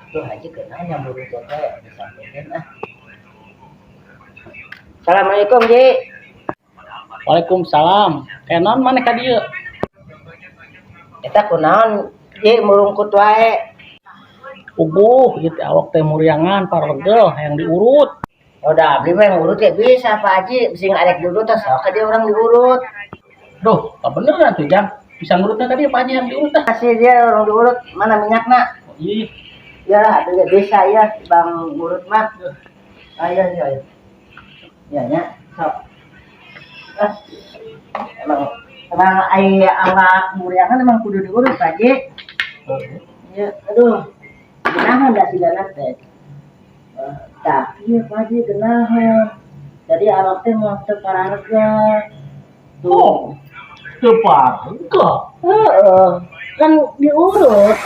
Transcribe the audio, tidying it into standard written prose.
Tuh, Haji kenal yang murungkut teh disampaikan ah. Assalamualaikum, Ji. Waalaikumsalam. Kenon maneh ka dieu? Eta kunaon, Ji, murungkut wae? Puguh ieu teh awak teh muriangan paregel hayang diurut. Udah, abdi mah yang urut ya bisa, Pak Haji. Bisa ngarek dulu tuh, sok dia orang diurut. Duh, gak bener tuh, Jang. Bisa ngurutnya tadi Pak Haji yang diurut ah. Kasih dia orang diurut, mana minyakna? Oh, iya. Ya lah, abdi bisa ya, Bang, urut mah. Ayo, ayo, ayo. Ya, ya, sok. Ah, emang emang ai awak muriangan emang kudu diurut, Pak Haji. Ya, aduh. Genahan dah si dana teh. Tah, iya, Pak Haji, genahan. Jadi awak teh mau teu pararega. Tuh. Oh, teu pararega. Heeh. Kan diurut.